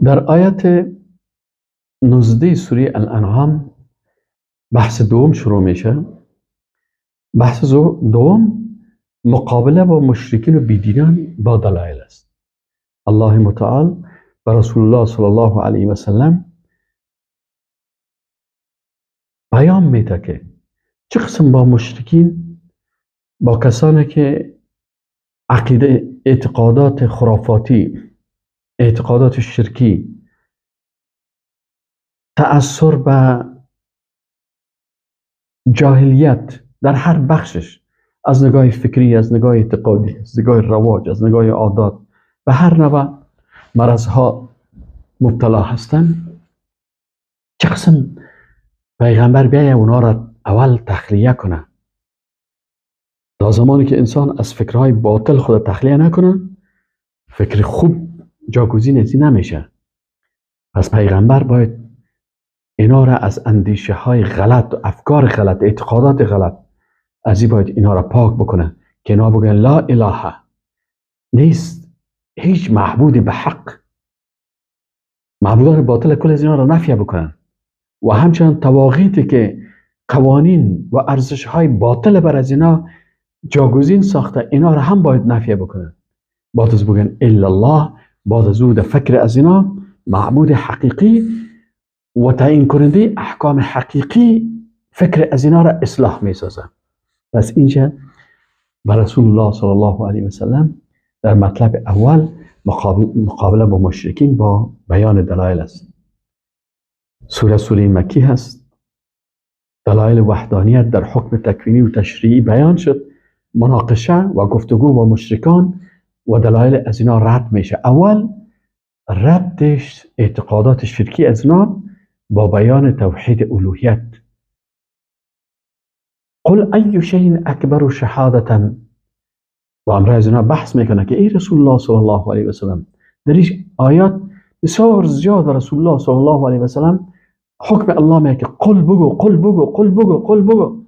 در آیت 19 سوره الانعام بحث دوم شروع میشه. بحث دوم مقابله با مشرکین و بیدینان با دلایل است. الله متعال و رسول الله صلی الله علیه و سلم بیان میده که چه قسم با مشرکین، با کسانی که عقیده، اعتقادات خرافاتی، اعتقادات شرکی، تأثر به جاهلیت در هر بخشش، از نگاه فکری، از نگاه اعتقادی، از نگاه رواج، از نگاه عادات، به هر نوع مرضها مبتلا هستند، چه قسم پیغمبر بیایه اونا را اول تخلیه کنه. تا زمانی که انسان از فکرهای باطل خود تخلیه نکنه، فکر خوب جاگزین ازی نمیشه. پس پیغمبر باید اینا را از اندیشه های غلط، افکار غلط، اعتقادات غلط، از این باید اینا را پاک بکنه که اینا بگن لا اله نیست، هیچ معبود به حق، معبودان باطل کل از اینا را نفی بکنن و همچنان تواغیتی که قوانین و ارزش های باطل بر از اینا جاگزین ساخته، اینا را هم باید نفی بکنن. بعد از بگن الا الله، بعد از او فکر از اینا معبود حقیقی و تعیین کننده احکام حقیقی، فکر از اینا را اصلاح می سازه. پس اینجا به رسول الله صلی الله علیه و سلم در مطلب اول مقابله با مشرکین با بیان دلایل است. سوره مکی هست. دلایل وحدانیت در حکم تکوینی و تشریعی بیان شد. مناقشه و گفتگو با مشرکان و دلایل از اینا رد میشه. اول ردش اعتقادات شرکی از اینا با بیان توحید الوهیت. قل ای شیء اکبر شهادتا، و امر از اینا بحث میکنه که ای رسول الله صلی الله علیه و سلم، در این آیات بسیار زیاد رسول الله صلی الله علیه و سلم حکم الله میگه که قل بگو، قل بگو، قل بگو، قل بگو.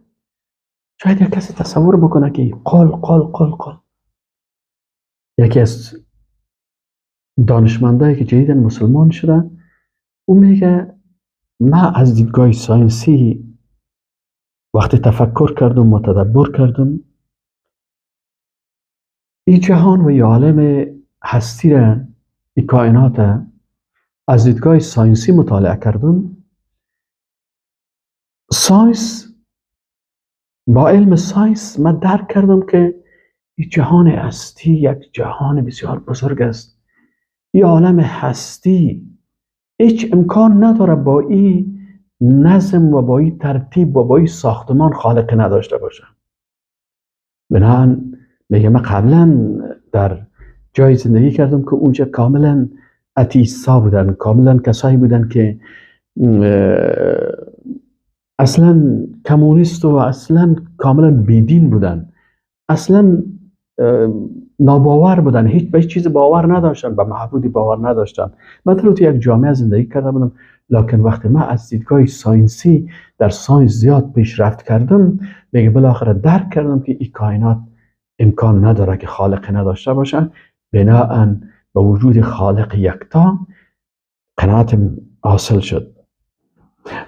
شاید یک کسی تصور بکنه که قل قل قل قل. یکی از دانشمندایی که جدیداً مسلمان شده، او میگه من از دیدگاه ساینسی وقتی تفکر کردم و تدبر کردم، این جهان و این عالم هستی را، این کائنات از دیدگاه science ی مطالعه کردم. science، با علم science من درک کردم که این جهان هستی یک جهان بسیار بزرگ است. این عالم هستی هیچ امکان نداره با این نظم و با این ترتیب و با این ساختمان خالق نداشته باشه. بنابراین میگه من قبلا در جای زندگی کردم که اونجا کاملا atheist ا بودن، کاملا کسایی بودن که اصلا کمونیست و اصلا کاملا بیدین بودن، اصلا ناباور بودن، هیچ به چیز باور نداشتن، به معبودی باور نداشتن. من تو یک جامعه زندگی کرده بودم، لکن وقتی من از دیدگاه science ی در science زیاد پیشرفت کردم، میگه بالاخره درک کردم که این کائنات امکان نداره که خالق نداشته باشه. بناءً به وجود خالق یکتا قناعت حاصل شد.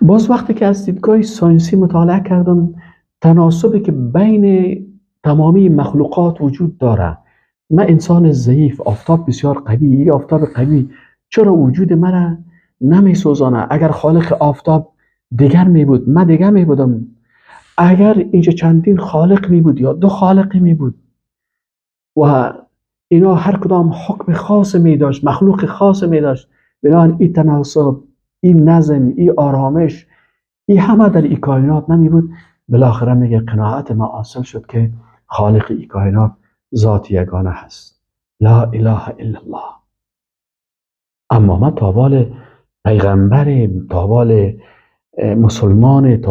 باز وقتی که از دیدگاه science ی مطالعه کردم، تناسبی که بین تمامی مخلوقات وجود داره، من انسان ضعیف، آفتاب بسیار قوی، این آفتاب قوی چرا وجود مرا نمی سوزانه؟ اگر خالق آفتاب دیگر می بود، من دیگر می بودم. اگر اینجا چندین خالق می بود یا دو خالق می بود و اینا هر کدام حکم خاص می داشت، مخلوق خاص می داشت، بنابراین این تناسب، این نظم، این آرامش، این همه در این کائنات نمی بود. بالاخره میگه قناعت ما حاصل شد که خالق این کائنات ذات یگانه هست، لا اله الا الله. اما ما تابال پیغمبر، تابال مسلمان،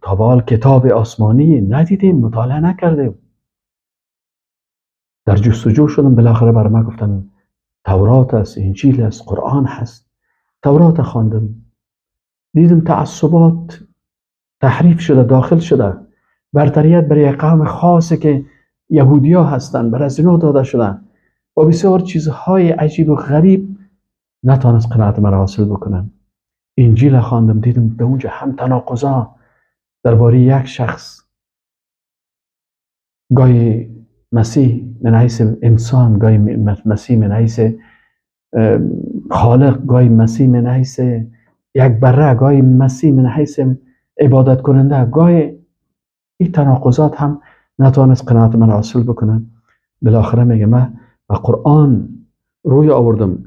تابال کتاب آسمانی ندیدیم، مطالعه نکردیم. در جستجو شدم، بالاخره برای من گفتن تورات است، انجیل است، قرآن هست. تورات خواندم، دیدم تعصبات تحریف شده، داخل شده، برتریت برای یک قوم خاصی که یهودیا هستند بر از اینا داده شده و بسیار چیزهای عجیب و غریب نتانست قناعت مرا حاصل بکنم. انجیل خواندم، دیدم به اونجا هم تناقضا درباره یک شخص، گاهی مسیح من حیث انسان، گاهی مسیح من حیث خالق، گاهی مسیح من حیث یک بره، گاهی مسیح من حیث عبادت کننده، گاهی این تناقضات هم نتوانست قناعت من حاصل بکنه. بالاخره میگه من و قرآن روی آوردم.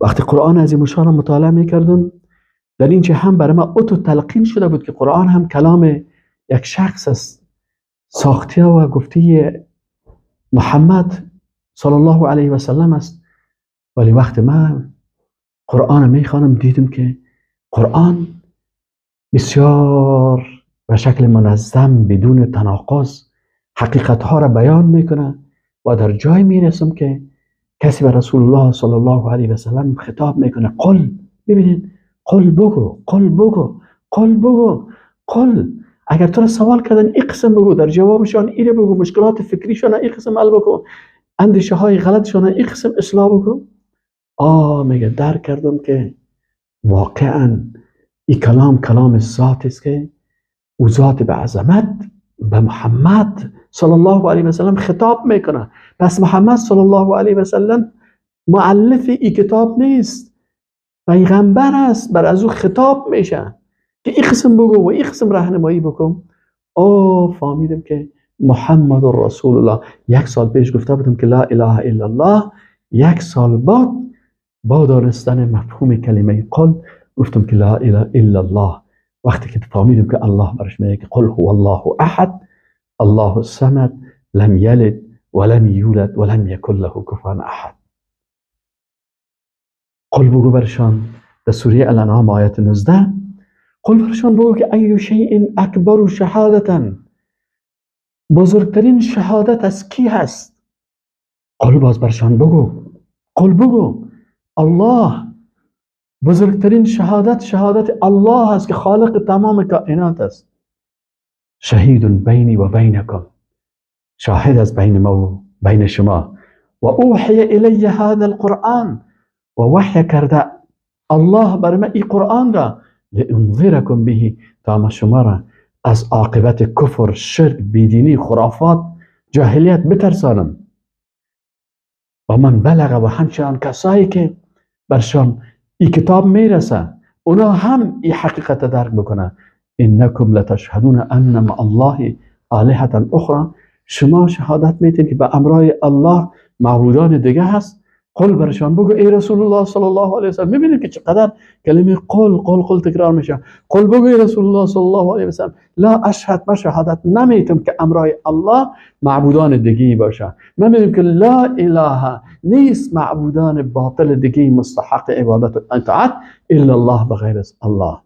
وقتی قرآن از این مشان مطالعه میکردم، در اینچه هم برای من اتو تلقین شده بود که قرآن هم کلام یک شخص است، ساخته و گفته محمد صلی الله علیه و سلم است. ولی وقتی من قرآن میخوانم، دیدم که قرآن بسیار به شکل منظم بدون تناقض حقیقت ها را بیان میکنه و در جای میرسم که کسی به رسول الله صلی الله علیه و سلم خطاب میکنه، قل، ببینید، قل بگو، قل بگو، قل بگو، قل. اگر تو را سوال کردن این قسم بگو، در جوابشان ایره بگو، مشکلات فکریشان این قسم حل بگو، اندیشه های غلطشان این قسم اصلاح بگو. میگه درک کردم که واقعا این کلام کلام ذات است که او ذات به عظمت به محمد صلی الله علیه و سلم خطاب میکنه. پس محمد صلی الله علیه و سلم مؤلف این کتاب نیست، پیغمبر است، بر از او خطاب میشه که این قسم بگو و این قسم راهنمایی بکن. فهمیدم که محمد رسول الله. یک سال پیش گفته بودم که لا اله الا الله، یک سال بعد با دانستن مفهوم کلمه قل گفتم که لا اله الا الله. وقتی که فهمیدم که الله برش میگه که قل هو الله احد الله الصمد لم یلد ولم یولد ولم یکن له کفوا احد. قل بگو برشان در سوره الانعام آیت 19، قل برشان بگو که ای شیء اکبر شهادتا، بزرگترین شهادت از کی هست؟ قل باز برشان بگو، قل بگو الله. بزرگترین شهادت شهادت الله است که خالق تمام کائنات است. شهید بینی و بینکم، شاهد از بین ما و بین شما. و اوحی الی هذا القرآن، و وحی کرده الله بر ما این قرآن را، لانذرکم به، تا ما شما را از عاقبت کفر، شرک، بیدینی، خرافات، جاهلیت بترسانم. و من بلغ، و همچنان کسایی که برشان این کتاب میرسه اونا هم این حقیقت درک بکنه. انکم لتشهدون ان مع الله آلهة اخرى، شما شهادت میتین که به امرای الله معبودان دیگه هست. قل برشان بگو ای رسول الله صلی الله علیه وسلم. میبینید که چقدر کلمه قل قل قل تکرار میشه. قل بگو ای رسول الله صلی الله علیه وسلم لا اشهد، ما شهادت نمیتم که امرای الله معبودان دیگه باشه. من میگم که لا اله نیست معبودان باطل دیگه مستحق عبادت و اطاعت الا الله، بغیر از الله.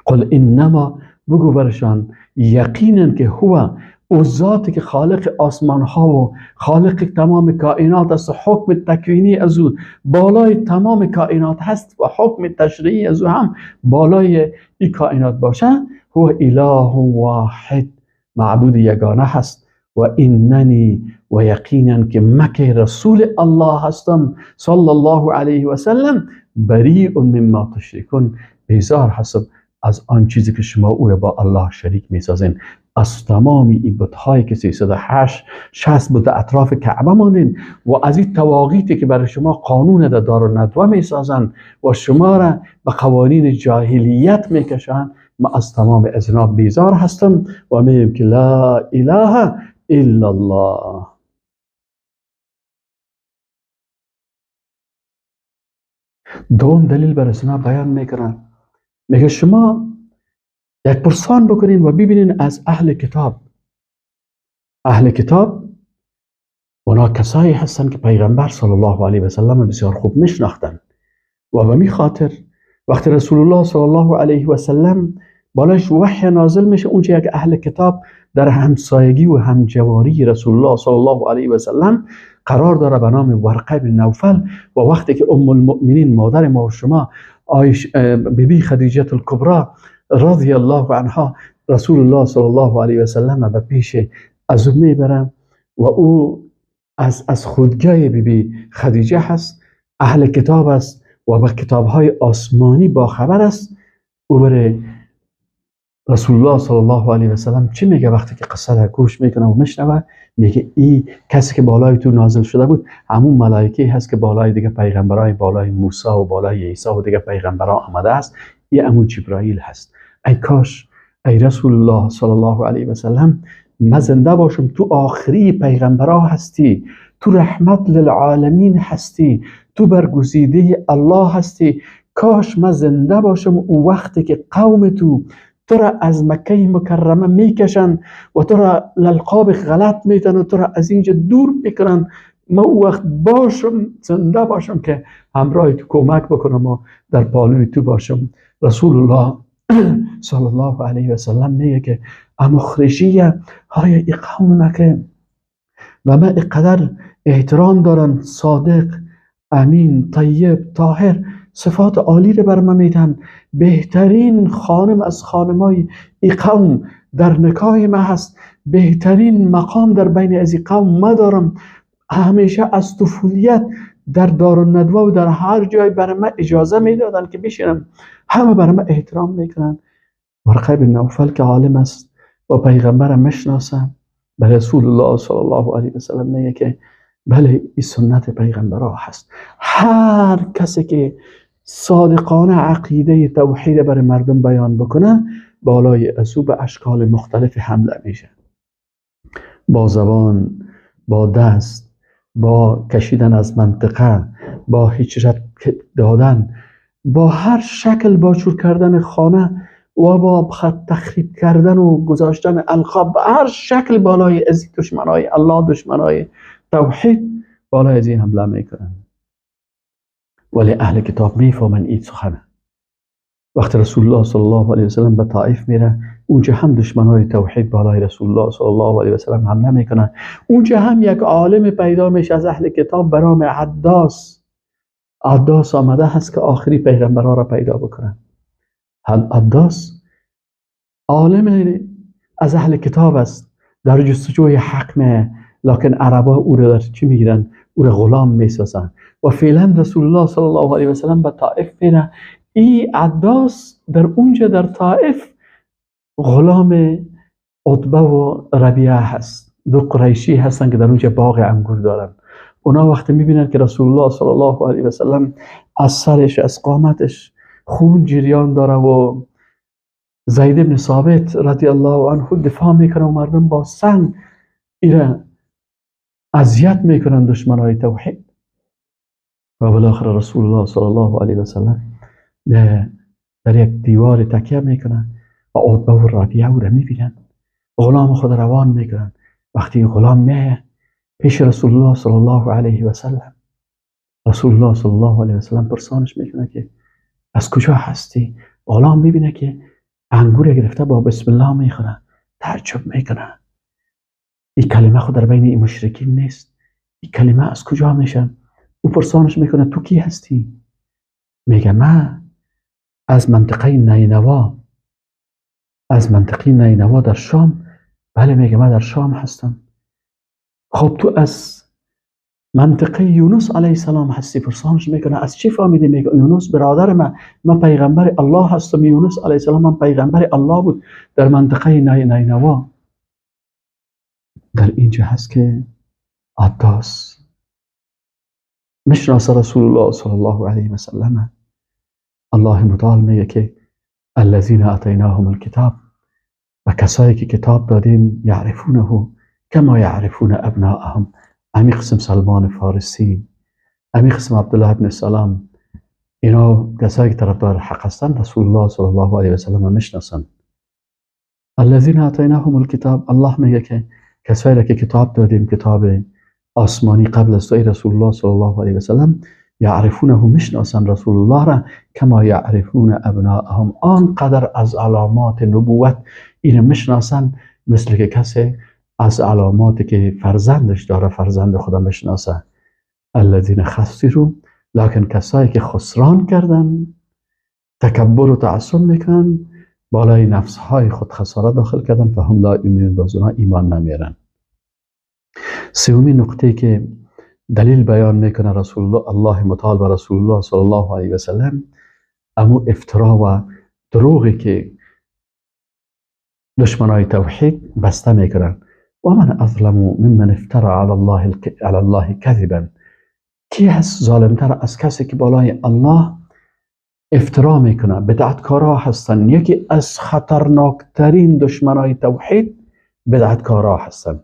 قل انما، بگو برشان یقینا که هو، او ذاتی که خالق آسمان ها و خالق تمام کائنات است، حکم تکوینی از او بالای تمام کائنات هست و حکم تشریعی از او هم بالای این کائنات باشه، هو اله واحد، معبود یگانه هست. و اننی، و یقینا که مکه رسول الله هستم صلی الله علیه و سلم، بریء مما تشرکون، بیزار هستم از آن چیزی که شما او را با الله شریک میسازین. از تمام این بت‌هایی که 360 بت اطراف کعبه ماندین و از این تواقیتی که برای شما قانون در دارالندوه میسازن و شما را به قوانین جاهلیت میکشن، ما از تمام ازنا بیزار هستم و میگم که لا اله الا الله. دوم دلیل بر ازنا بیان میکنن، میگه شما یک پرسان بکنین و ببینین از اهل کتاب. اهل کتاب اونا کسایی هستن که پیغمبر صلی الله علیه و سلم بسیار خوب میشناختن و به می خاطر وقتی رسول الله صلی الله علیه و سلم بالایش وحی نازل میشه، اونجا یک اهل کتاب در همسایگی و همجواری رسول الله صلی الله علیه و سلم قرار داره به نام ورقه بن نوفل. و وقتی که ام المؤمنین، مادر ما و شما، بیبی خدیجه الکبرا رضی الله عنها، رسول الله صلی الله علیه و سلم به پیش از او میبرن و او از خودگاه بیبی خدیجه هست. اهل کتاب است و به کتاب‌های آسمانی باخبر است، او برای رسول الله صلی الله علیه و سلم چی میگه وقتی که قصه را گوش میکنه و میشنوه؟ میگه ای کسی که بالای تو نازل شده بود همون ملائکه هست که بالای دیگه پیغمبرای، بالای موسی و بالای عیسی و دیگه پیغمبران آمده است، ای امو جبرائیل هست. ای کاش ای رسول الله صلی الله علیه و سلم من زنده باشم، تو آخری پیغمبرا هستی، تو رحمت للعالمین هستی، تو برگزیده الله هستی، کاش من زنده باشم او وقتی که قوم تو تو را از مکه مکرمه میکشن و تو را للقاب غلط میتن و تو را از اینجا دور میکنن، ما او وقت باشم، زنده باشم که همراه تو کمک بکنم و در پالوی تو باشم. رسول الله صلی الله علیه و سلم میگه که امخرجیه های ای قوم مکه و ما اینقدر احترام دارن، صادق، امین، طیب، طاهر، صفات عالی رو بر من میدن، بهترین خانم از خانمای ای قوم در نکاح ما هست، بهترین مقام در بین از ای قوم ما دارم، همیشه از طفولیت در دارالندوه و در هر جای برای من اجازه میدادن که بشینم، همه برای من احترام میکنن. ورقه بن نوفل که عالم است و پیغمبرم میشناسه، به رسول الله صلی الله علیه و سلم میگه که بله این سنت پیغمبرها هست، هر کسی که صادقانه عقیده توحید برای مردم بیان بکنه بالای از او به اشکال مختلف حمله میشه، با زبان، با دست، با کشیدن از منطقه، با هجرت دادن، با هر شکل، با چور کردن خانه و با تخریب کردن و گذاشتن القاب، به هر شکل بالای از دشمنای الله، دشمنای توحید بالای از این حمله میکنن. ولی اهل کتاب میفهمن این سخنه. وقتی رسول الله صلی الله علیه و سلم به طائف میره، اونجا هم دشمنای توحید بالای رسول الله صلی الله علیه و سلم حمله میکنن. اونجا هم یک عالم پیدا میشه از اهل کتاب به نام عداس. عداس آمده هست که آخری پیغمبرها را پیدا بکنن. عداس عالم از اهل کتاب است، در جستجوی حق میه، لکن عربا او را در چی میگیرن؟ او را غلام میسازن. و فعلا رسول الله صلی الله علیه و سلم به طائف میره. ای عداس در اونجا در طائف غلام عتبه و ربیعه هست، دو قریشی هستن که در اونجا باغ انگور دارن. اونا وقتی میبینن که رسول الله صلی الله علیه و سلم از سرش، از قامتش خون جریان داره و زید بن ثابت رضی الله عنه دفاع میکنه و مردم با سنگ ایره اذیت میکنن دشمنای توحید، و بالاخره رسول الله صلی الله علیه و سلم در یک دیوار تکیه میکنن و عتبه و ربیعه او را میبینن، غلام خود روان میکنن. وقتی غلام میه پیش رسول الله صلی الله علیه و سلم، رسول الله صلی الله علیه و سلم پرسانش میکنه که از کجا هستی؟ غلام میبینه که انگور گرفته با بسم الله میخوره، تعجب میکنه. این کلمه خود در بین این مشرکین نیست، این کلمه از کجا میشه؟ او پرسانش میکنه تو کی هستی؟ میگه من از منطقه نینوا، از منطقه نینوا در شام. بله، میگه من در شام هستم. خب تو از منطقه یونس علیه السلام هستی؟ پرسانش میکنه از چی فهمیدی؟ میگه یونس برادر من، من پیغمبر الله هستم، یونس علیه السلام من پیغمبر الله بود در منطقه نینوا. در اینجا هست که عداس مشناس رسول الله صلی الله علیه و سلم. الله متعال میگه که الذین آتیناهم الکتاب، و کسایی که کتاب دادیم، یعرفونه کما یعرفون ابناءهم. امی قسم سلمان فارسی، امی قسم عبدالله بن سلام، اینا کسایی که طرفدار حق هستن رسول الله صلی الله علیه و سلم میشناسن. الذین آتیناهم الکتاب، الله میگه که کسایی که کتاب دادیم، کتاب آسمانی قبل از تو ای رسول الله صلی الله علیه و سلم، یعرفونه میشناسن رسول الله را، کما یعرفون ابناءهم، آنقدر از علامات نبوت اینو میشناسن مثل که کسی از علاماتی که فرزندش داره فرزند خدا میشناسه. الذین خسروا، لکن کسایی که خسران کردن، تکبر و تعصب میکنن، بالای نفسهای خود خسارت داخل کردن، فهم لا یؤمنون، باز اونا ایمان نمیارن. سومین نقطه که دلیل بیان میکنه رسول الله، الله متعال و رسول الله صلی الله علیه و سلم، امو افترا و دروغی که دشمنای توحید بسته میکنن. و من اظلم ممن افترا علی الله کذبا. کی هست ظالمتر از کسی که بالای الله افترا میکنه؟ بدعتکارا هستن. یکی از خطرناکترین دشمنای توحید بدعتکارا هستن.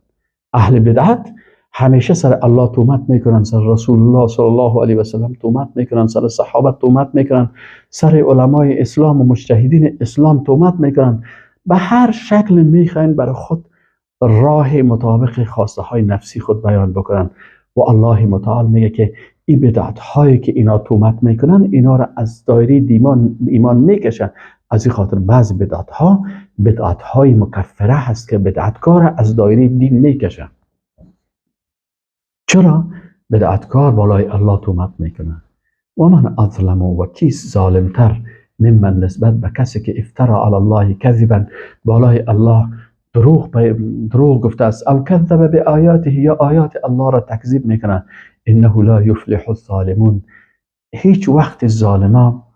اهل بدعت همیشه سر الله تهمت میکنن، سر رسول الله صلی الله علیه و سلم تهمت میکنن، سر صحابه تهمت میکنن، سر علمای اسلام و مجتهدین اسلام تهمت میکنن. به هر شکل میخواین برای خود راه مطابق خواسته های نفسی خود بیان بکنن. و الله متعال میگه که این بدعت هایی که اینا تهمت میکنن اینا را از دایره ایمان میکشن. از این خاطر بعضی بدعت ها بدعت های مکفره هست که بدعتکار از دایره دین میکشن. چرا؟ بدعتکار بالای الله تهمت میکنه. و من اظلم، و کیست ظالمتر ممن نسبت به کسی که افترا علی الله کذبا، بالای الله دروغ گفته است، او کذب به آیاته، یا آیات الله را تکذیب میکنه. انه لا یفلح الظالمون. هیچ وقت ظالما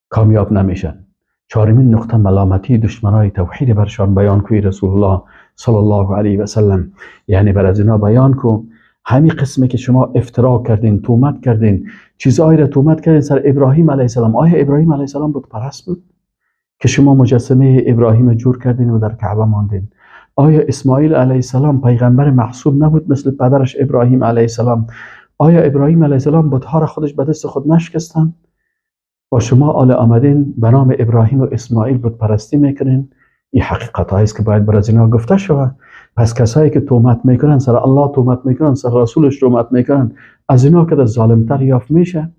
کامیاب نمیشن. چهارمین نقطه ملامتی دشمنای توحید برشان بیان کوی رسول الله صلی الله علیه و سلم. یعنی بر از اینا بیان کو همین قسمه که شما افترا کردین، تهمت کردین، چیزهایی را تهمت کردین سر ابراهیم علیه السلام. آیا ابراهیم علیه السلام بت پرست بود که شما مجسمه ابراهیم جور کردین و در کعبه ماندین؟ آیا اسماعیل علیه السلام پیغمبر محسوب نبود مثل پدرش ابراهیم علیه السلام؟ آیا ابراهیم علیه السلام بتها را خودش به دست خود نشکستن؟ با شما آل آمدین به نام ابراهیم و اسماعیل بت پرستی میکنین؟ این حقیقت است که باید بر از اینا گفته شود. پس کسایی که تهمت میکنن سر الله تهمت میکنن، سر رسولش تهمت میکنن، از اینا که ظالمتر یافت میشه.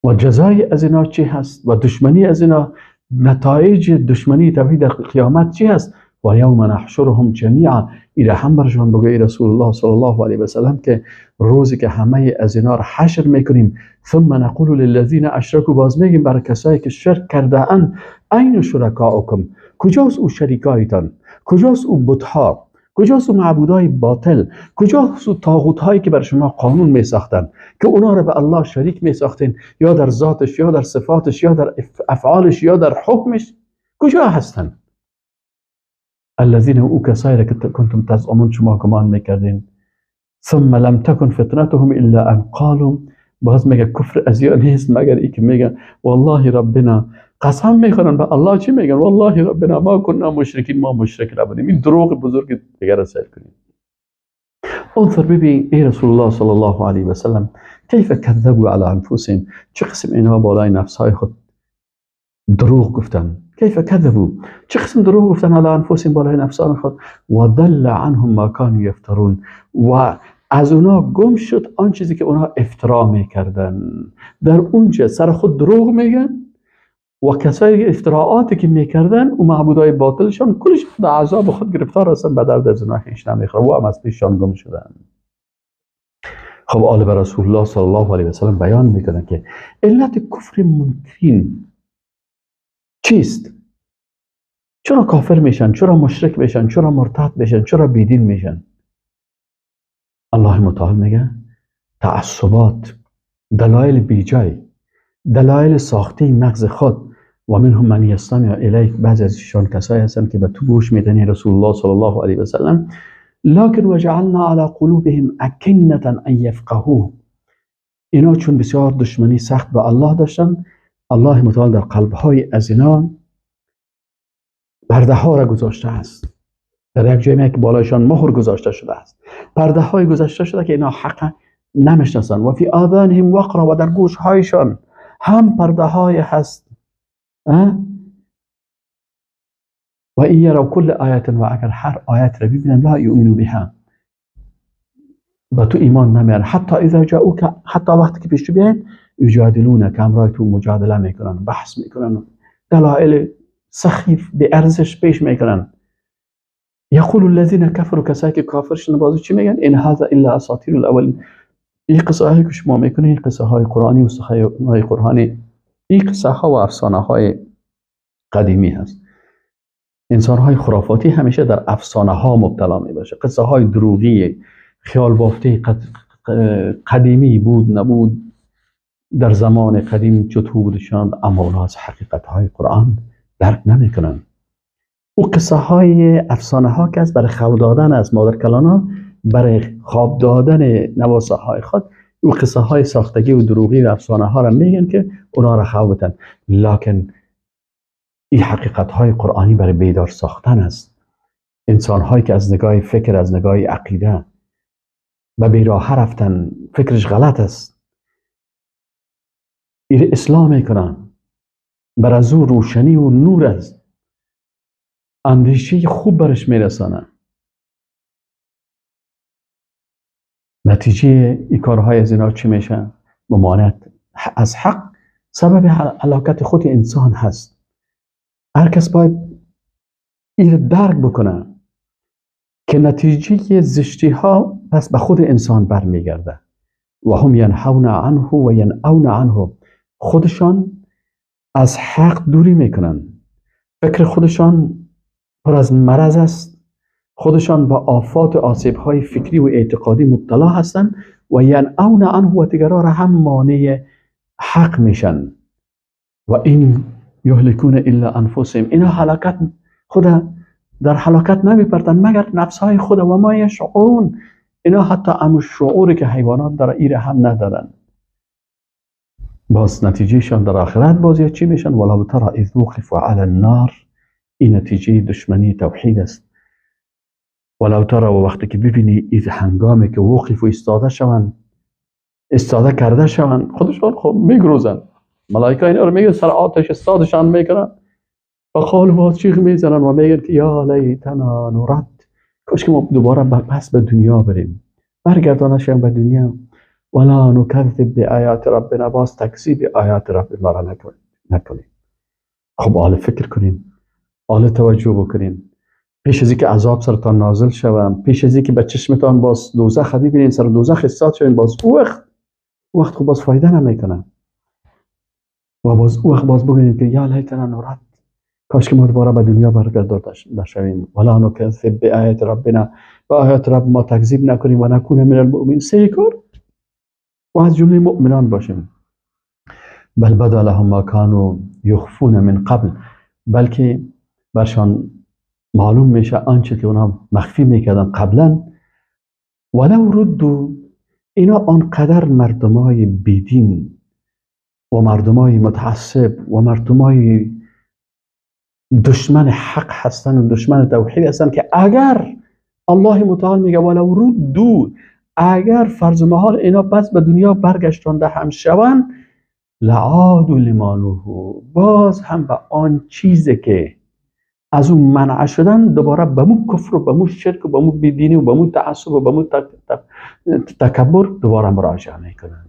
و جزای از اینا چی هست؟ و دشمنی از اینا، نتایج دشمنی توحید در قیامت چی هست؟ و یوم نحشرهم جمیعا. ایره هم برشان بگه ای رسول الله صلی الله علیه و سلم که روزی که همه از اینا را حشر میکنیم، ثم نقول للذین اشرکوا، باز میگیم برای کسایی که شرک کرده اند، این شرکاؤکم، کجاست او شریکایتان؟ کجاست او بتها؟ کجاست او معبودای باطل؟ کجاست او طاغوت‌هایی که بر شما قانون میساختن که اونا را به الله شریک میساختین، یا در ذاتش، یا در صفاتش، یا در افعالش، یا در حکمش؟ کجا هستن؟ الذين او کسایی که کنتم تزعمون، شما گمان میکردین. ثم لم تكن فتنتهم الا ان قالوا، باز میگه کفر از یا نیست مگر ای که میگن والله ربنا، قسم میخورن به الله. چی میگن؟ والله ربنا ما كنا مشرکین، ما مشرک نبودیم. این دروغ بزرگ دیگر را سیل کنیم. انظر، ببین ای رسول الله صلی الله علیه و سلم، کیف کذبوا علی انفسهم، چه قسم اینها بالای نفسهای خود دروغ گفتن. کیف کذبوا، چه قسم دروغ گفتن علی انفسهم، بالای نفسان خود. و ضل عنهم ما كانوا یفترون، و از اونا گم شد آن چیزی که اونا افترا میکردن. در اونجا سر خود دروغ میگن و کسایی که افتراعاتی که میکردن و معبودای باطلشان کلش در عذاب خود گرفتار هستن، به درد از اونا هیچ نمیخوره و هم از پیششان گم شدن. خب آل به رسول الله صلی الله علیه و سلم بیان میکنن که علت کفر منکرین چیست؟ چرا کافر میشن؟ چرا مشرک میشن؟ چرا مرتد میشن؟ چرا بیدین میشن؟ الله متعال میگه تعصبات، دلایل بیجای، دلایل ساخته مغز خود. و منهم من یستمع الیک، بعضی از شان کسایی هستن که به تو گوش میدن رسول الله صلی الله علیه و سلم، لکن وجعلنا علی قلوبهم اکنة ان یفقهوه. اینا چون بسیار دشمنی سخت با الله داشتن، الله متعال در قلبهای از اینا پرده ها را گذاشته است. در یک جایی که بالایشان مهر گذاشته شده است، پرده های گذاشته شده که اینا حق نمیشناسن. و فی آذانهم وقرا، و در گوش هایشان هم پرده های هست. و این یروا کل آیت، و اگر هر آیت را ببینن، لا یؤمنوا بها، با تو ایمان نمیارن. حتی اذا جاءوک، حتی وقتی که پیش تو بیاین، یجادلونک، همراه تو مجادله میکنن، بحث میکنن، دلایل سخیف به ارزش پیش میکنن. یقول الذین کفروا، کسایی که کافر شدن بازو چی میگن؟ ان هذا الا اساطیر الاولین. این قصه هایی که شما میکنید، این قصه های قرآنی و قصه های قرآنی، این قصه ها و افسانه های قدیمی هست. انسان های خرافاتی همیشه در افسانه ها مبتلا می باشه، قصه های دروغی، خیال بافته، قدیمی بود نبود، در زمان قدیم چطور بودشان، اما اونا از حقیقت های قرآن درک نمیکنن. او قصه های افسانه ها که از برای خواب دادن از مادر کلانا، برای خواب دادن نواسه های خود، او قصه های ساختگی و دروغی و افسانه ها را میگن که اونا را خواب بدن. لکن این حقیقت های قرآنی برای بیدار ساختن است. انسان هایی که از نگاه فکر، از نگاه عقیده و بیراه رفتن، فکرش غلط است، این اصلاح میکنن، بر از او روشنی و نور است، اندیشه خوب برش میرسانه. نتیجه این کارهای از اینا چی میشه؟ ممانعت از حق سبب هلاکت خود انسان هست. هر کس باید این درک بکنه که نتیجه زشتی ها پس به خود انسان برمیگرده. و هم ینهون عنه و ینعون عنه، خودشان از حق دوری میکنن، فکر خودشان پر از مرض است، خودشان با آفات و آسیب های فکری و اعتقادی مبتلا هستند و ینعون عنه و دیگران را هم مانع حق میشن. و این یهلکون الا انفسهم، اینا هلاکت خود در هلاکت نمیپرتن مگر نفس های خود. و ما یشعرون، اینا حتی امو شعوری که حیوانات در ایره هم ندارن. باز نتیجهشان در آخرت باز یا چی میشن؟ ولو ترى اذ وقفوا علی النار، این نتیجه دشمنی توحید است. ولو ترى، و وقتی که ببینی اذ هنگامی که وقف و ایستاده شوند، ایستاده کرده شوند، خودشان خب میگروزن، ملائکه اینا رو میگن سر آتش استادشان میکنن و قالوا، چیغ میزنن و میگن که یا لیتنا نرد، کاش که ما دوباره پس به دنیا بریم، برگردانشیم به دنیا. ولا نکذب بآیات ربنا، باز تکذیب آیات رب ما را نکنیم. خب حالا فکر کنیم، حالا توجه بکنیم، پیش از اینکه عذاب سرتان نازل شوم، پیش از اینکه به چشمتان باز دوزخ ببینین، سر دوزخ استاد شوین، باز او وقت خب باز فایده نمیکنه و باز او وقت باز بگوییم که یا لیتنا نرد، کاش که ما دوباره به دنیا برگردانده شویم. ولا نکذب بآیات ربنا، و آیات رب ما تکذیب نکنیم و نکون من المؤمنین، سه کار و از جمله مؤمنان باشیم. بل بدا لهم ما كانوا یخفون من قبل، بلکه برشان معلوم میشه آنچه که اونا مخفی میکردن قبلا. ولو ردوا، اینا آنقدر مردمای بیدین و مردمای متعصب و مردمای دشمن حق هستن و دشمن توحید هستن که اگر الله متعال میگه ولو ردوا، اگر فرض محال اینا پس به دنیا برگشتانده هم شوند، لعادوا لما نهوا، باز هم به آن چیزی که از اون منع شدن دوباره به مو کفر و به مو شرک و به مو بیدینی و به مو تعصب و به مو تکبر دوباره مراجعه میکنن.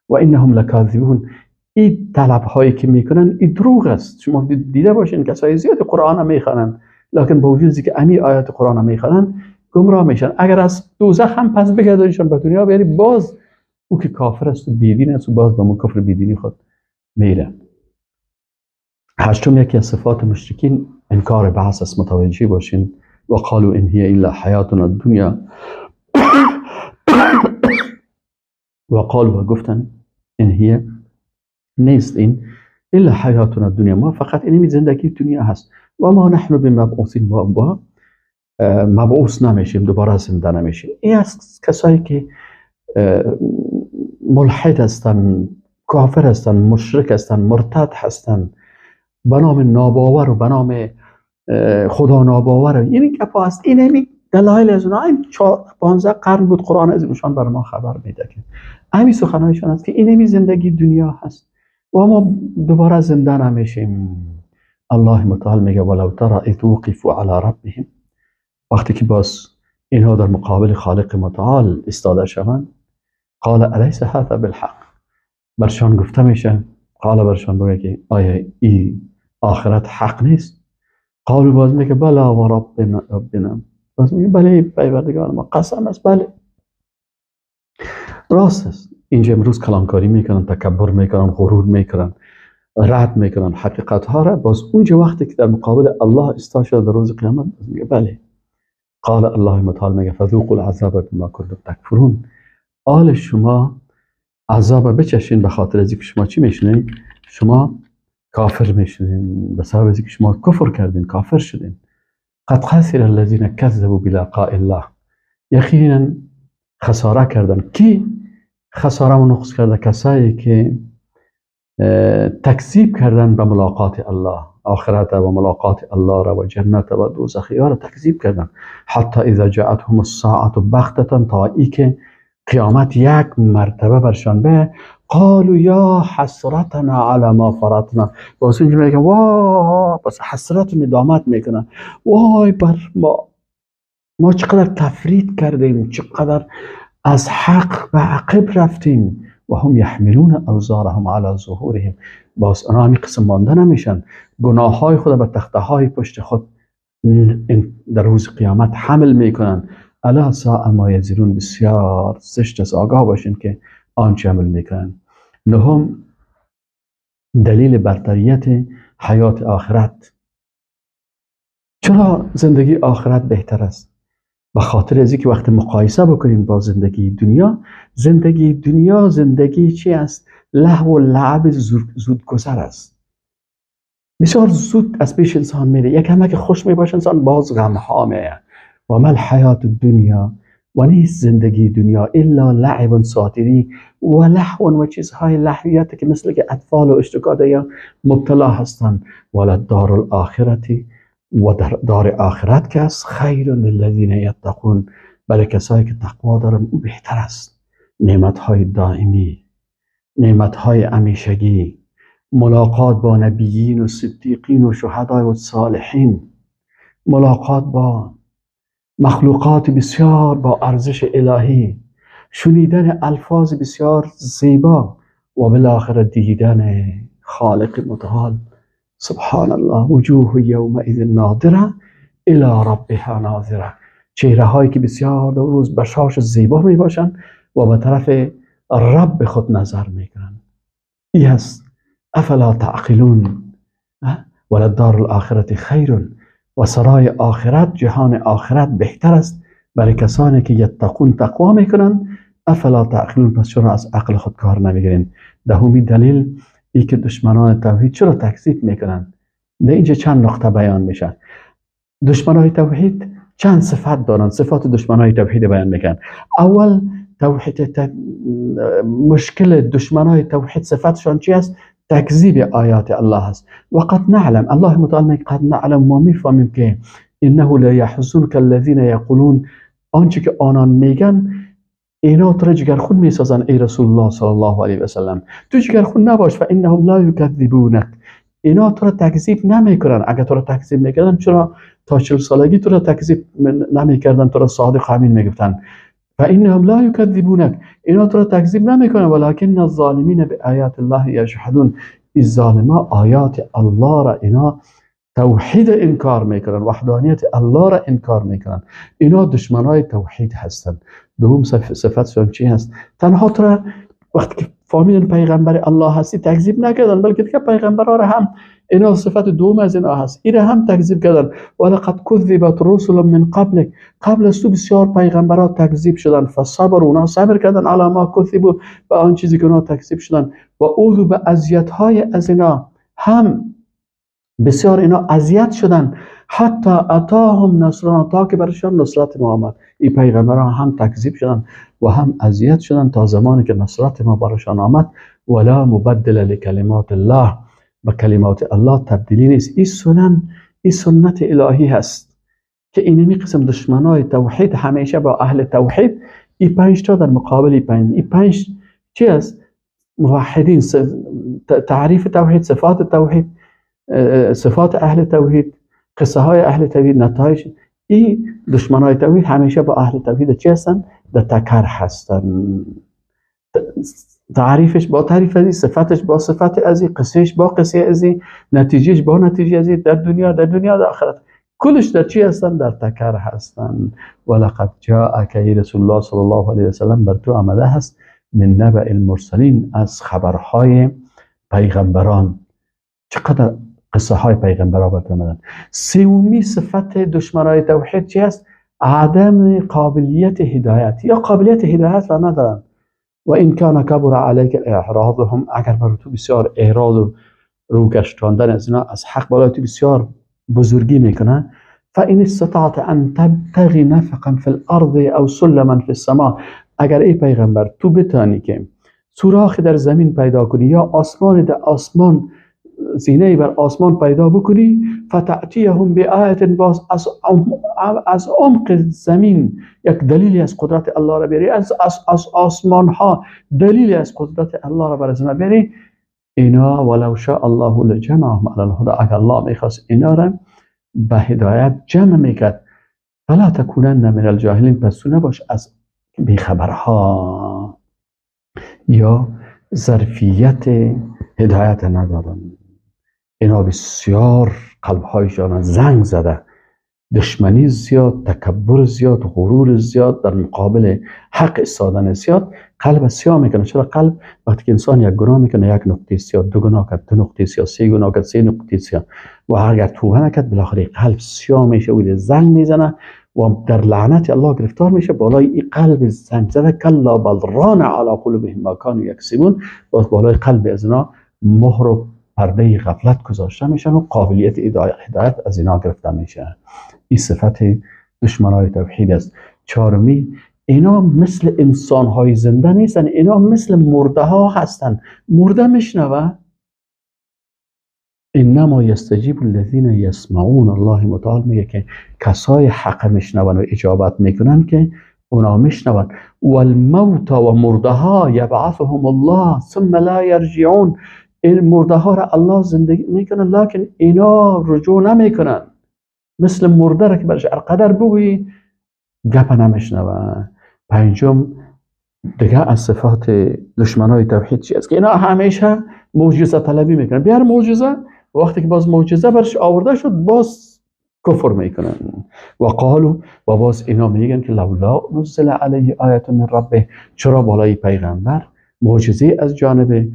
و انهم لکاذبون، این طلب هایی که میکنن این دروغ است. شما دیده باشین کسای زیاد قرآن میخوانن، لکن با وجودی که امی آیات قرآن میخوانن گمراه میشن. اگر از دوزخ هم پس بگردانشان به دنیا بیاری، باز او که کافر است و بیدین است و باز به مو کفر بیدینی خود میره. هشتم، یکی از صفات مشرکین انکار بعث است. متوجه باشین. و قالوا ان هي الا حیاتنا الدنیا، و قالوا، گفتن ان هي نیست این الا حیاتنا الدنیا، ما فقط این زندگی دنیا هست. و ما نحن بمبعوثین، ما مبعوث نمیشیم، دوباره زنده نمیشیم. این از کسایی که ملحد هستن، کافر هستن، مشرک هستن، مرتد هستن، به نام ناباور و به نام خدا ناباور، این گپا هست. این همین دلایل از اونها. این 15 قرن بود قرآن از ایشان بر ما خبر میده که همین سخنایشان است که این همین زندگی دنیا هست و ما دوباره زنده نمیشیم. الله متعال میگه ولو ترى اذ وقفوا علی ربهم، وقتی که باز اینها در مقابل خالق متعال ایستاده شوند، قال الیس هذا بالحق، برشان گفته میشه، قال برشان بگه که آیا ای آخرت حق نیست؟ قالوا باز میگه بلا و ربنا، ربنا باز میگه بله پروردگار ما قسم است، بله راست است. اینجا امروز کلانکاری میکنن، تکبر میکنن، غرور میکنن، رد میکنن حقیقت ها را. باز اونجا وقتی که در مقابل الله ایستاد شده در روز قیامت، باز میگه بله. قال الله متعال میگه فذوقوا العذاب بما کنتم تکفرون، آل شما عذاب بچشین به خاطر از اینکه شما چی میشنین؟ شما کافر میشنین، به سبب از اینکه شما کفر کردین، کافر شدین. قد خسر الذین کذبوا بلقاء الله، یقینا خساره کردن. کی خساره و نقص کرده؟ کسایی که تکذیب کردن به ملاقات الله، آخرت و ملاقات الله را و جنت و دوزخ را تکذیب کردن. حتی اذا جاءتهم الساعة بغتة، تا ای که قیامت یک مرتبه برشان به، قالوا یا حسرتنا علی ما فرطنا. باز اینجا میگن وای، پس حسرت و ندامت میکنن، وای بر ما، ما چقدر تفرید کردیم، چقدر از حق به عقب رفتیم. و هم یحملون اوزارهم علی ظهورهم، باز آنها همین قسم مانده نمیشن، گناه های خود به تخته های پشت خود در روز قیامت حمل میکنن. الا ساء ما یزرون، بسیار زشت است، آگاه باشین که آنچه عمل میکنن. نهم، دلیل برتریت حیات آخرت. چرا زندگی آخرت بهتر است؟ به خاطر از اینکه وقت مقایسه بکنیم با زندگی دنیا، زندگی دنیا زندگی چی است؟ لهو و لعب زودگذر است، بسیار زود از پیش انسان میره. یک همه که خوش میباشه انسان، باز غم ها میه. و ما الحیات الدنیا، و نیست زندگی دنیا الا لعب ساتری و لهو و چیزهای لهویت که مثل که اطفال و اشتکاد یا مبتلا هستند. وللدار الاخرتی، و در دار آخرت که است، خیر للذین یتقون، برای کسایی که تقوا دارن او بهتر است. نعمتهای دائمی، نعمتهای همیشگی، ملاقات با نبیین و صدیقین و شهدای و صالحین، ملاقات با مخلوقات بسیار با ارزش الهی، شنیدن الفاظ بسیار زیبا و بالاخره دیدن خالق متعال. سبحان الله، وجوه یومئذ ناظره الی ربها ناظره، چهره هایی که بسیار در روز بشاش زیبا می باشند و به طرف رب خود نظر میکنند. ای هست افلا تعقلون. وللدار الاخرة خیر، و سرای آخرت، جهان آخرت بهتر است برای کسانی که یتقون، تقوا میکنن. افلا تعقلون، پس چرا از عقل خود کار نمیگیرین؟ دهمی دلیل ای که دشمنان توحید چرا تکذیب میکنن. در اینجا چند نقطه بیان میشن. دشمنان توحید چند صفت دارن، صفات دشمنان توحید بیان میکنن. اول توحید مشکل دشمنان توحید صفتشان چی است؟ تکذیب آیات الله است. وقد نعلم، الله متعال میگه قد نعلم، ما میفهمیم که انه لا یحزنک الذین یقولون، آنچه که آنان میگن اینا تو را جگرخون میسازن ای رسول الله صلی الله علیه و سلم، تو جگرخون نباش. فانهم لا یکذبونک، اینا تو را تکذیب نمیکنن. اگر تو را تکذیب میکردن چرا تا 40 سالگی تو را تکذیب نمیکردن، تو را صادق امین میگفتن. فانهم لا یکذبونک، اینا تو را تکذیب نمیکنن. ولکن الظالمین بآیات الله یجحدون، این ظالما آیات الله را، اینا توحید انکار میکنن، وحدانیت الله را انکار میکنن، اینا دشمنای توحید هستند. دوم صفتشون چی هست؟ تنها تو را وقتی که فهمیدن پیغمبر الله هستی تکذیب نکردن، بلکه دیگه پیغمبرها را هم اینا صفت دوم از اینا هست، اینا هم تکذیب کردن. ولقد کذبت رسل من قبلک، قبل از تو بسیار پیغمبرها تکذیب شدن. فصبر، اونا صبر کردن علی ما کذبوا، به آن چیزی که اونا تکذیب شدن. و اوذوا، به اذیت های از اینا هم بسیار اینا اذیت شدن. حتی اتاهم نصرنا، تا که برشان نصرت ما آمد. این پیغمبران هم تکذیب شدن و هم اذیت شدن تا زمانی که نصرت ما برشان آمد. ولا مبدل لکلمات الله، به کلمات الله تبدیلی نیست. این سنن، این سنت الهی هست که اینمی قسم دشمنای توحید همیشه با اهل توحید، این 5 تا در مقابل این 5، این 5 چی است؟ موحدین، تعریف توحید، صفات توحید، صفات اهل توحید، قصه های اهل توحید، نتایج. این دشمنای توحید همیشه با اهل توحید چی هستن؟ در تکر هستن. تعریفش با تعریف ازی، صفتش با صفت ازی، قصهش با قصه ازی، نتیجهش با نتیجه ازی، در دنیا، در دنیا، در آخرت، کلش در چی هستن؟ در تکر هستن. ولقد جاءک رسول الله صلی الله علیه وسلم، بر تو آمده هست من نبأ المرسلین، از خبرهای پیغمبران. چقدر قصه های پیغمبران بر تو آمدن. سومی صفت دشمنای توحید چی است؟ عدم قابلیت هدایت، یا قابلیت هدایت را ندارن. و این کان کبر علیک اعراضهم، اگر بر تو بسیار اعراض و روگشتاندن از اینا از حق بالای تو بسیار بزرگی میکنن، فان استطعت ان تبتغی نفقا فی الارض او سلما فی السماء، اگر ای پیغمبر تو بتانی که سوراخ در زمین پیدا کنی یا آسمان در آسمان زینه بر آسمان پیدا بکنی، فتأتیهم بآیت، باز از عمق زمین یک دلیلی از قدرت الله را بیاری، از آسمان ها دلیلی از قدرت الله را بر از اینا بیاری، اینا ولو شاء الله لجمعهم علی الهدی، اگر الله میخواست اینا را به هدایت جمع میکرد. فلا تکونن من الجاهلین، پس تو نباش از بیخبرها یا ظرفیت هدایت ندارن. اینا بسیار قلبهایشان زنگ زده، دشمنی زیاد، تکبر زیاد، غرور زیاد، در مقابل حق ایستادن زیاد، قلب سیاه میکنه. چرا قلب وقتی که انسان یک گناه میکنه یک نقطه سیاه، دو گناه کرد دو نقطه سیاه، سه گناه کرد سه نقطه سیاه، و اگر توبه نکرد بالاخره قلب سیاه میشه و زنگ میزنه و در لعنت الله گرفتار میشه. بالای این قلب زنگ زده، کلا بل ران علی قلوبهم ما کانوا یکسبون، باز بالای قلب از اینا مهر و پرده غفلت گذاشته میشن و قابلیت هدایت از اینا گرفته میشه. این صفت دشمنای توحید است. چهارمی، اینا مثل انسانهای زنده نیستن، اینا مثل مرده ها هستن. مرده میشنوه، انما یستجیب الذین یسمعون، الله متعال میگه که کسای حق میشنون و اجابت میکنن که اونا میشنون. والموت و مرده ها یبعثهم الله ثم لا یرجعون، این مرده ها را الله زندگی میکنه لکن اینا رجوع نمیکنن. مثل مرده را که برش قدر بگویی گپ نمیشنون. پنجم دیگه از صفات دشمنای توحید چی است؟ که اینا همیشه معجزه طلبی میکنن. بیار معجزه، وقتی که باز معجزه برش آورده شد باز کفر میکنن. و قالو، و باز اینا میگن که لولا نزل علیه آیت من ربه، چرا بالای پیغمبر معجزه از جانب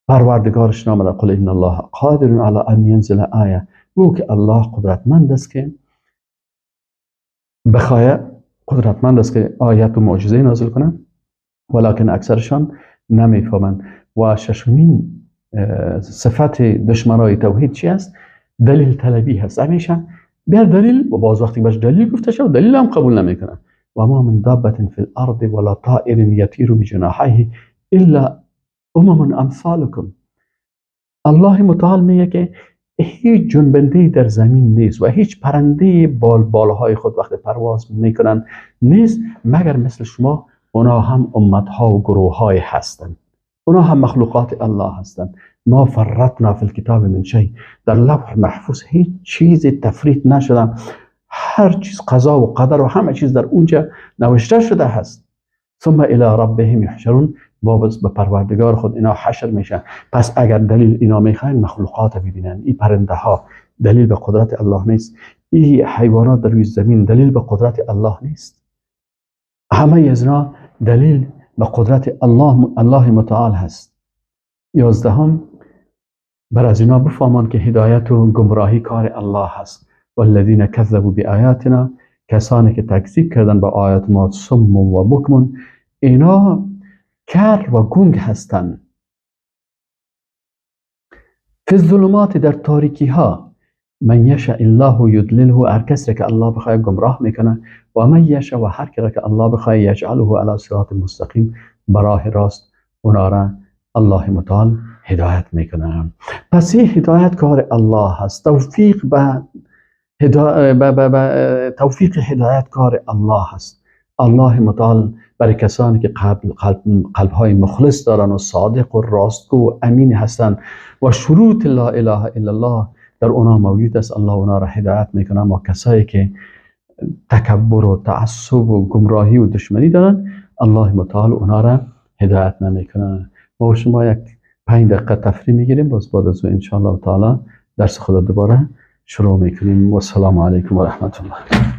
پروردگارش نامده؟ قل ان الله قادر علی ان ینزل آیه، بگو که الله قدرتمند است که بخواه، قدرتمند است که آیت و معجزه نازل کنه، ولکن اکثرشان نمیفهمند. و ششمین صفت دشمنای توحید چی است؟ دلیل طلبی هست. همیشه بیار دلیل، و باز وقتی باش دلیل گفته شد دلیل هم قبول نمیکنه. و ما من دابة فی الارض ولا طائر یطیر بجناحیه الا امم امثالکم. الله متعال میگه که هیچ جنبنده در زمین نیست و هیچ پرنده بالهای خود وقت پرواز میکنن نیست مگر مثل شما. اونا هم امتها و گروه های هستند، اونا هم مخلوقات الله هستند. ما فرطنا فی الکتاب من شیء، در لوح محفوظ هیچ چیز تفریط نشده، هر چیز قضا و قدر و همه چیز در اونجا نوشته شده هست. ثم الی ربهم یحشرون، باز به پروردگار خود اینا حشر میشن. پس اگر دلیل اینا میخواین مخلوقات ببینن، این پرنده ها دلیل به قدرت الله نیست، این حیوانات در روی زمین دلیل به قدرت الله نیست، همه از اینا دلیل به قدرت الله متعال هست. 11، بر از اینا بفهمان که هدایت و گمراهی کار الله هست. والذین کذبوا بآیاتنا، کسانی که تکذیب کردن با آیات ما، صم و بکم، اینا کر و گنگ هستند. فی الظلمات، در تاریکی ها، من یشاء الله یضلله، هر کسی که الله بخواد گمراه میکنه، و من یشاء، و هر کی که الله بخواد یجعله علی صراط مستقیم، براه راست اونا را الله متعال هدایت میکنه. پس این هدایت کار الله هست، توفیق به توفیق هدایت کار الله هست. الله متعال برای کسانی که قلبهای مخلص دارن و صادق و راستگو و امین هستند و شروط لا اله الا الله در اونا موجود است، الله اونا را هدایت میکنه. اما کسایی که تکبر و تعصب و گمراهی و دشمنی دارن، الله متعال اونا را هدایت نمیکنه. ما و شما یک 5 دقیقه تفریح میگیریم، باز بعد از ان شاء الله تعالی درس خود دوباره شروع میکنیم. و السلام علیکم و رحمت الله.